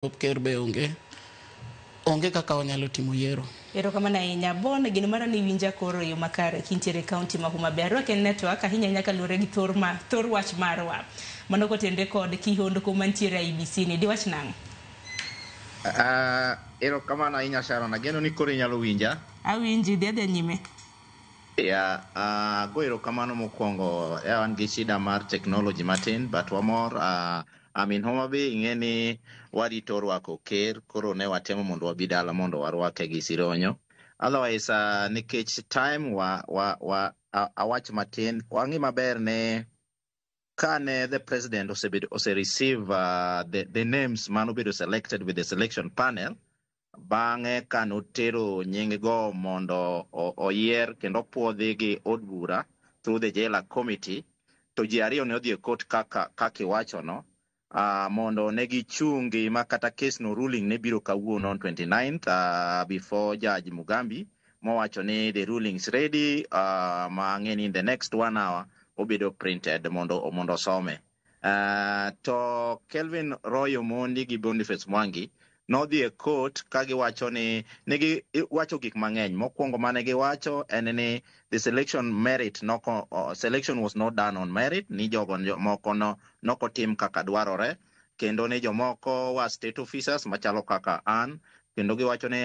Ker be onge, onge kaka wanyalo timo yiero. Erokamano ahinya. Bon, gino mara ni winja koro e yo makare kintiere e kaunti ma Homa Bay. Arwake network ahinya ahinya kaluwore gi thor, ma, thor wach marwa. Mano kotenre kod kihondko mantiere IEBC ni. Diwach nang'o? Erokamano ahinya, Sharon. Ageno ni koro inyalo winja. Awinji, dhi adhiya nyime. Ya, go erokamano mokwongo. Ya, wan gi shida mar technology matin, but wamor. I'm in Homa Bay, ing'e ni warito rwako ker, koro ne watemo mondo wabi dala mondo warwake gi sironyo. Otherwise, nikech time wa awach matin, wang'i maber ne kane the president osebedo ose receive the names manobedo selected with the selection panel. Bang'e kanotero nying go mondo oyier kendo puodhi gi od bura through the JLAC committee, to ji ariyo ne odhi e court kaka iwachono, mondo ne gichungi ma kata case no ruling ne biro kawuono on 29th before Judge Mugambi, mowacho ni the ruling is ready, ma ang'e ni in the next one hour obedo printed mondo osome. To Kelvin Roy Omondi gi Boniface Mwangi nodhi e court ka giwacho ni negi wacho gik mang'eny. Mokwongo mane giwacho en ni the selection merit noko, selection was not done on merit, ni jogo moko no nokotim kaka dwarore, kendo ni jomoko wa state officers machalo kaka an. Kendo giwacho ni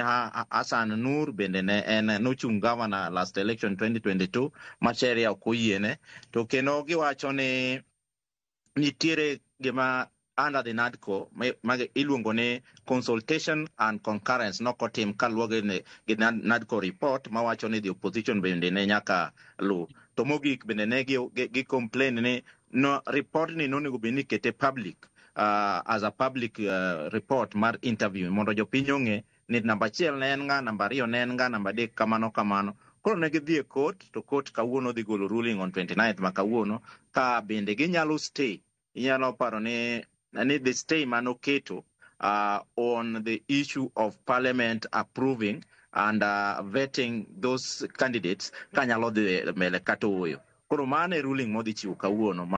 Hassan Nur bende ne en nochung governor last election 2022 ma sheria ok oyiene. To kendo giwacho ni nitiere gima under the NADCO ma iluongo ni consultation and concurrence nokotim kaluwore gi NADCO report mawacho ni the opposition bende ne nyaka luw. To mogik bende ne gi complain ni no report ni nonego bed ni ikete public, as a public report mar interview mondo jopiny ong'e ni namba achiel ne en ng'a, namba ariyo ne en ng'a, namba adek kamano kamano. Koro ne gidhi e court, to court kawuono dhi golo ruling on 29th ma kawuono, ka bende ginyalo stay. Inyalo paro ni the stay manoketo on the issue of parliament approving and vetting those candidates kanyalo dhi mbele kata ooyo. Koro mano e ruling modhi chiwo kawuono.